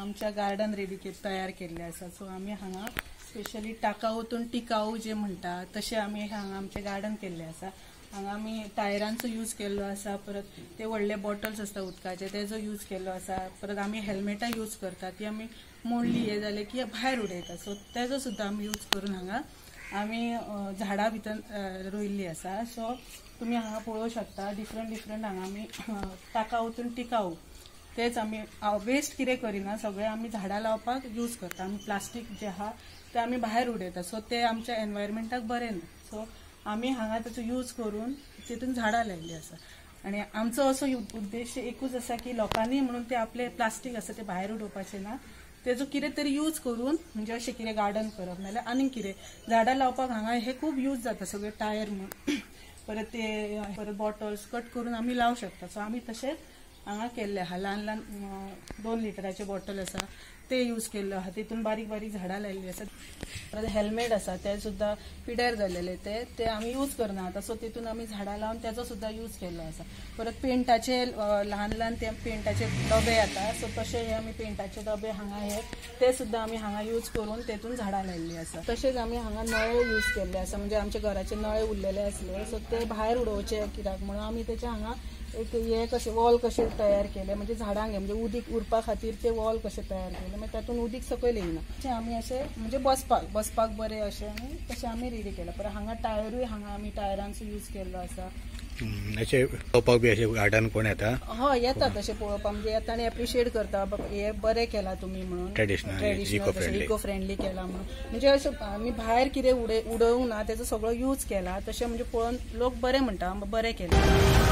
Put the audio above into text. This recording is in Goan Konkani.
आमच्या गार्डन रेडी तयार केल्ले आसा. सो आमी हांगा स्पेशली टाकाऊतून टिकाऊ जे म्हणटा तशें आमी हांगा आमचें गार्डन केल्लें आसा. हांगा आमी टायरांचो यूज केल्लो आसा, परत ते व्हडले बॉटल्स आसता उदकाचे तेजो यूज केल्लो आसा, परत आमी हेल्मेटां यूज करता ती आमी मोडली हे जाले की भायर उडयता, सो तेजो सुद्दां आमी यूज करून हांगा आमी झाडां भितर रोयल्ली आसा. सो तुमी हांगा पळोवंक शकता डिफरंट डिफरंट हांगा आमी टाकाऊतून टिकाऊ तेच आमी वेस्ट कितें करिना, सगळें आमी झाडां लावपाक यूज करता. आमी प्लास्टीक जे आहा ते आमी भायर उडयता, सो ते आमच्या एनवायरमेंटाक बरें न्हू, सो आमी हांगा ताचो यूज करून तितून झाडां लायिल्ली आसा. आनी आमचो असो उद्देश एकूच आसा की लोकांनी म्हणून ते आपले प्लास्टीक आसा ते भायर उडोवपाचें ना, तेजो कितें तरी यूज करून म्हणजे अशें कितें गार्डन करप नाजाल्यार आनीक कितें झाडां लावपाक हांगा हे खूब यूज जाता, सगळे टायर म्हूण परत ते परत बॉटल्स कट करून आमी लावंक शकता. सो आमी तशेंच हांगा केल्ले आहा, ल्हान ल्हान 2 लिटराचे बॉटल आसा ते यूज केल्ले आहा, तितून बारीक बारीक झाडां लायिल्ली आसा. परत हेल्मेट आसा ते सुद्दां पिड्यार जाल्लेले ते आमी यूज करना आतां, सो तितून आमी झाडां लावन तेजो सुद्दां यूज केल्लो आसा. परत पेंटाचे ल्हान ल्हान ते पेंटाचे डबे येता, सो तशे हे आमी पेंटाचे डबे हांगा हे ते सुद्दां आमी हांगा यूज करून तेतून झाडां लायिल्ली आसा. तशेंच आमी हांगा नळे यूज केल्ले आसा, म्हणजे आमच्या घराचे नळे उरलेले आसले सो ते भायर उडोवचे कित्याक म्हणून आमी तेचे हांगा एक हे कशें वॉल कशें तयार केलें, म्हणजे झाडांक म्हणजे उदीक उरपा खातीर ते वॉल कशें तयार केलें, मागीर तातूंत उदीक सकयल येयना. अशें आमी अशें म्हणजे बसपाक बसपाक बरें अशें आमी तशें आमी रेडी केलें. परत हांगा टायरूय हांगा आमी टायरांचो यूज केल्लो आसा. अशें पळोवपाक बी अशें गार्डन कोण येता? हय येता, तशें पळोवपाक म्हणजे येता आनी एप्रिशिएट करता, हे बरें केलां तुमी म्हणून, ट्रेडिशनल इको फ्रेंडली केलां म्हणून, म्हणजे अशें आमी भायर कितें उडोवंक ना, तेजो सगळो यूज केला, तशें म्हणजे पळोवन लोक बरें म्हणटा बरें केलां.